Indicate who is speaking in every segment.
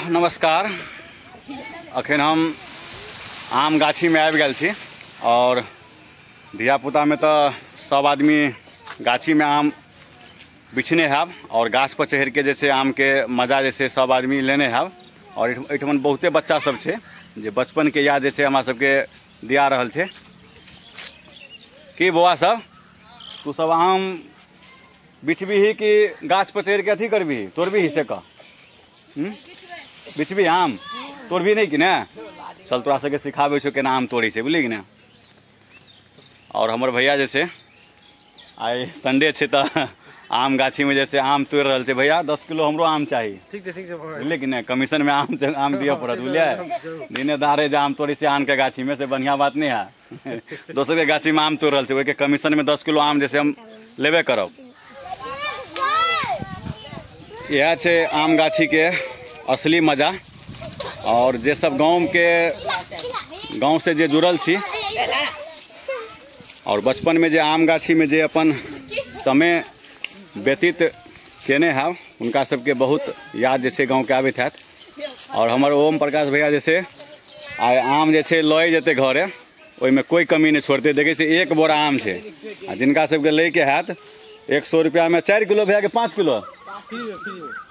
Speaker 1: नमस्कार। अखन हम आम गाछी में आबि गेल छी और धियापुता में तो सब आदमी गाछी में आम बिछने हैब और गाछ पर चढ़ के जैसे आम के मजा जैसे सब आदमी लेने हैब। और एहिठमन बहुते बच्चा सब छै जे बचपन के याद जैसे हमरा सबके दिया रहल छै। की बौआ सब, तू सब आम बिछबीही कि गाछ पर चढ़ के अथी करबी, तोड़बीही से कह? बिछबी आम, तोड़बी नहीं कि ने? चल तोरा सबके सिखाबै छौ केना आम तोड़ै छै, बुझली कि ने? और हमर भैया जैसे आइ संडे छै तऽ आम गाछी में जैसे आम तोड़ि रहल छै। भैया 10 किलो हमरो आम चाही।
Speaker 2: ठीक छै, ठीक छै,
Speaker 1: बुझलियै कि ने? कमीशन में आम दिअ पड़त, बुझलियै? दिने दहाड़े जे आम तोड़ै छै आन के गाछी में से बढ़िया बात नहीं है। दोसर के गाछी में आम तोड़ रहल छै, ओहिके कमीशन में 10 किलो आम जैसे हम लेबे करब। इएह छै आम गाछी के असली मजा। और जे सब गाँव के गाँव से जे जुड़ल छी और बचपन में जे आम गाछी में जे अपन समय व्यतीत केने हैब उनका सबके बहुत याद जैसे गाँव के आबैत हैत। और हमर ओम प्रकाश भैया जैसे आइ आम जे लऽ जेतै घरे, ओहिमे कोई कमी नहीं छोड़ते। देखै छियै एक बोरा आम छै आ जिनका सबके लैके हैत 100 रुपया में 4 किलो भैया के 5 किलो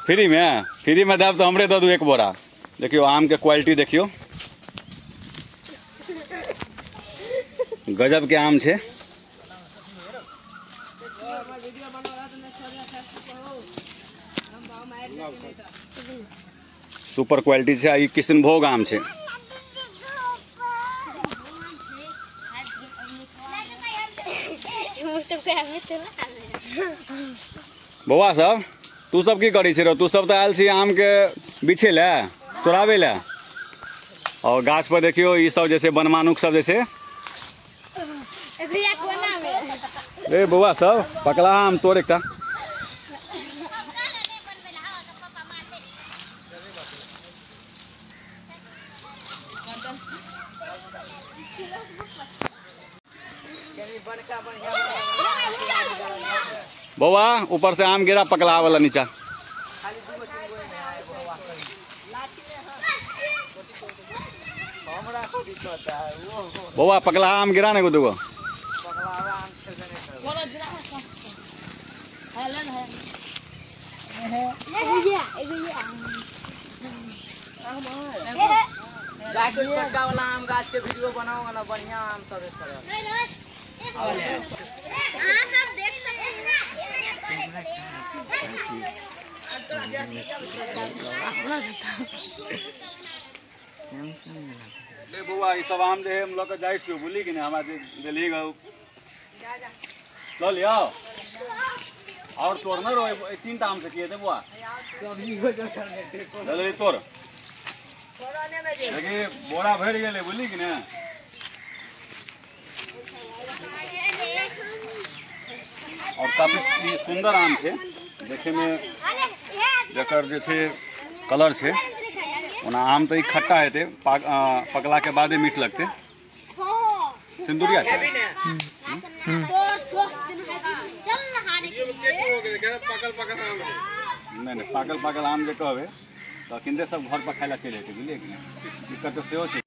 Speaker 1: फ्री में, फ्री में देब तो हमरे दऽ दू एक बोरा। देखियो आम के क्वालिटी देखियो, गजब के आम छै। सुपर क्वालिटी छै। ई किशनभोग आम छै। बौआ सब, तू सब की करै छी रो? तू सब तऽ आयल छी आम के बिछे ले, चोराबे ले। और गाछ पर देखियो ई सब जैसे बनमानुक सब जैसे। ए बौआ सब, पकला आम तोड़ एकटा। बौआ ऊपर से आम गिरा, पकला वाला नीचा। बौआ पकला आम गिरा ने दूगो।
Speaker 2: जाके छोटका वाला आम गाछ के वीडियो बनाओ ना, बढ़िया आम सब फड़ल।
Speaker 1: ले बौआ ई सब आम जे हम लऽ के जाइ छियौ, बुझली कि ने? हमरा देलही गौ, लऽ लियौ। और तोड़ने रहो, 3 टा आम से की हेतै बौआ? ले तोड़। देखी बोरा भरि गेलै, बुझली कि ने? और काफी सुंदर आम छै देखे में, जकर जे छै कलर छै। ओना आम तो ई खट्टा हेतै, पकला के बादे मीठ लगतै। सिंदूरिया छै। नहीं नहीं, पाकल पाकल आम जे कहबै तऽ अखिनते सब घर पर खाय लए चलि जेतै, बुझलियै कि नहि? दिक्कत तऽ सेहो छै।